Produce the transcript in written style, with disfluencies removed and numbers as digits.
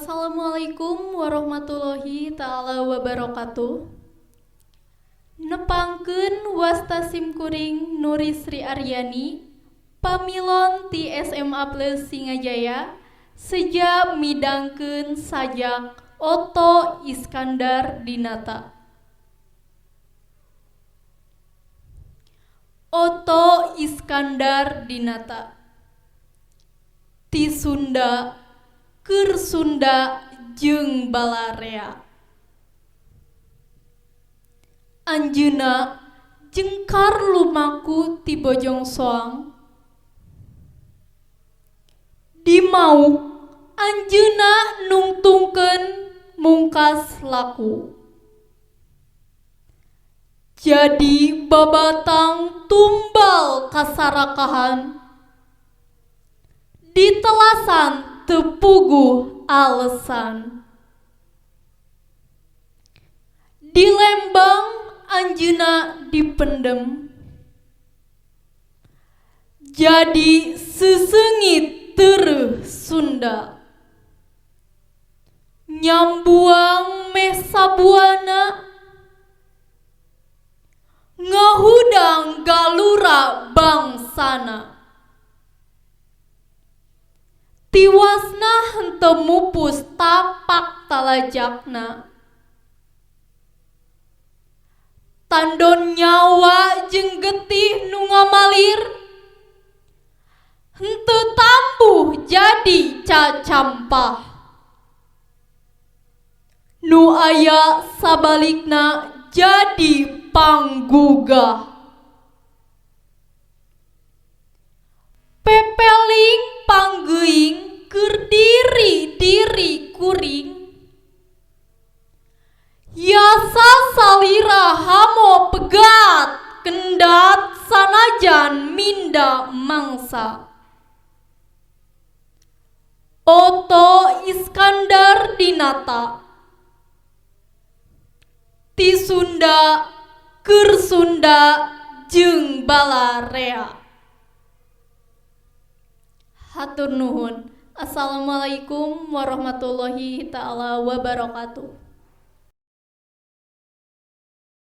Assalamualaikum warahmatullahi taala wabarakatuh. Nepangkeun wasta simkuring Nuri Sri Aryani, pamilon ti SMA Plus Singajaya, seja midangkeun sajak Otto Iskandar Dinata. Otto Iskandar Dinata. Ti Sunda keur Sunda jeung balarea. Anjeunna jengkar lumaku ti Bojongsoang. Dimauk anjeunna nungtungkeun mungkas laku. Jadi babatang tumbal kasarakahan. Ditelasan teu puguh alesan. Di Lembang anjeunna dipendem. Jadi seseungit tereuh Sunda. Nyambuang meh sabuana, ngahudang galura bangsana. Tiwasna henteu mupus tapak talajakna. Tandon nyawa jeung getih nu ngamalir, henteu tambuh jadi cacampah. Nu aya sabalikna jadi panggugah. Pepeling panggeuing keur diri-diri kuring. Yasa salira hamo pegat kendat sanajan minda mangsa. Otto Iskandar Dinata. Ti Sunda keur Sunda jeung balarea. Hatur nuhun. Assalamualaikum warahmatullahi taala wabarakatuh.